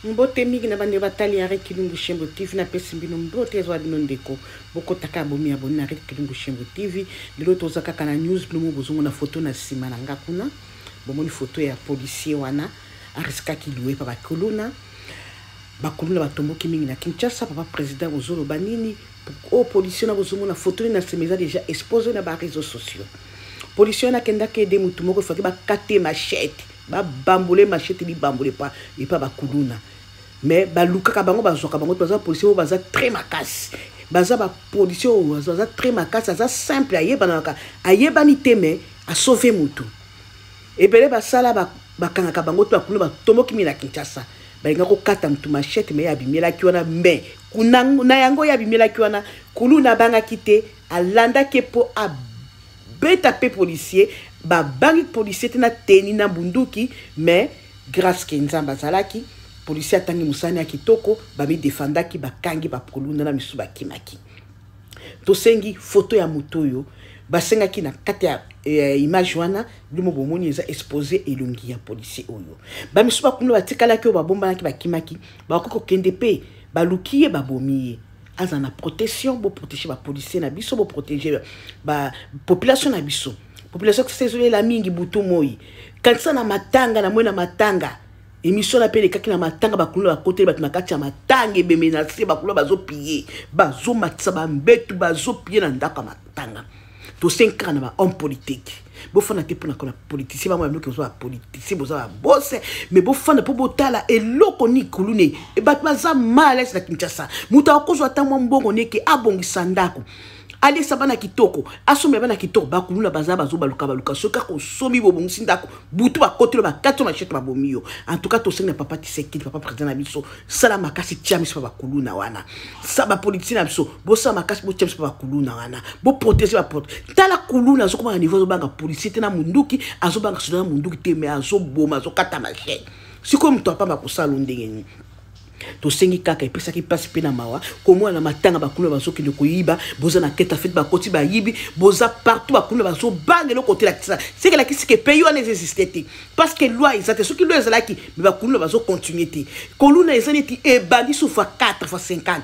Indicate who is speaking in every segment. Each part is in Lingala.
Speaker 1: Mbote mingi na bande batali ya Red Kilungu Shembo TV, napesi bino mbote, ezwa bino ndeko bokotaka bomi abonné na Red Kilungu Shembo TV. Lelo toza kaka na news, bino mo bozongo na photo na nsima na nga kuna, bomoni photo ya policier wana ariskaki liwe pa bakuluna. Bakuluna batomboki mingi na Kinshasa. Papa président, ozoloba nini? Oyo policier na bozomona photo na nsima eza déjà exposé na ba réseaux sociaux. Policier wana akendaki aider motu moko, efaki bakate machette, babambole machette, libambole epa bakuluna. Mais balukaka bango, bazwaka bango te. Baza bapolicier oyo baza très makasi, baza bapolicier oyo baza très makasi. Aza simple, ayebanaka, ayebani te, mais asauve motu. Ebele basala, bakangaka bango te. Bakuluna batomboki mingi na Kinshasa. Balinga kokata motu machette, mais ye abimelaki wana. Mais na yango ye abimelaki wana, kuluna abangaki te, alandaki mpo abeta mpe policier. Babangi policier te na teni na bunduki, mais grâce ke Nzambe azalaki, policier atangi mosani ya kitoko, bamidefandaki, bakangi bakuluna na misusu bakimaki. Tosengi foto ya moto oyo basengaki na kati ya image wana. Bino bomoni eza exposé elongi ya policier oyo. Bamisusu bakuna batikalaki, oyo babombanaki, bakimaki, bakoki kokende mpe baluki ye, babomi ye. Aza na protection. Boprotege bapolicier na biso, boprotege bapopulation na biso. Population kisa ezolela mingi butu moi. Kanisa na matanga, na moi na matanga, émission na mpe elekaki na matanga. Bakuluna bakoteli bato na kati ya matanga, ebembe na se, bakuluna bazopie, bazomatisa bambetu, bazopie na ndako ya matanga. Tosengi kaka na bahomme politique, bofanda te mpona kona politicien. Bango babiloko, boza bapoliticien, boza babose, mais bofanda mpo botala eloko nini kulune. Bato baza mal à l'aise na Kinshasa. Moto akozwa ata mwa mbongo neke abongisa ndako, alesa bana kitoko, asomela bana kitoko. Bakuluna baza bazobaluka baluka. Soki kaka osomi, bobongisi ndako, butu bakotelo, bakati yo machette, babomi yo. En tout cas, tosengi na papa Tshisekedi, papa président na biso, sala makasi, tia miso pa bakuluna wana. Sa bapoliticien na biso, bosala makasi, botia miso pa bakuluna wana, boprotege baporte. Tala kuluna azokoma na niveau azobanga policier te na munduki, azobanga soda na munduki te, mais azoboma, azokata machette. Sikoyo moto apamba kosala ndenge nini? Tosengi kaka, epesaki mpasi mpe na mawa komona na matanga bakuluna bazokende koyiba. Boza na kete afete, bakoti, bayibi, boza partout. Bakuluna bazobanga eloko te. Lakisa seke, elakisi ke pays wana eza existe te, parce que loi eza te. Soki loi ezalaki, mais bakuluna bazocontinue te. Koluna eza neti ebandi so fois 4 fois 50.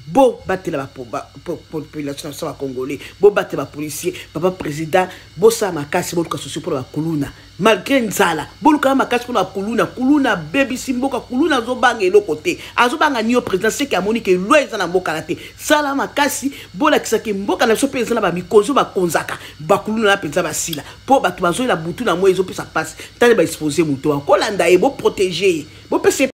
Speaker 1: Bobatela bapopulation na biso bacongolais, bobatela bapolicier. Papa président, bosala makasi, boluka sosio mpona bakuluna. Malgré nzala, bolukaka makasi mpona bakuluna. Kuluna abebisi mboka, kuluna azobanga eloko te, azobanga nio. Président, seke amoni ke loi eza na mboka na te. Sala makasi, bolakisaki mboka na biso mpe eza na bamikonzi oyo bakonzaka bakuluna na mpenza basila, mpo bato bazoyela butu na moi, ezopesa mpasi. Tani baexpose moto akolanda ye, boprotege ye, bopesa.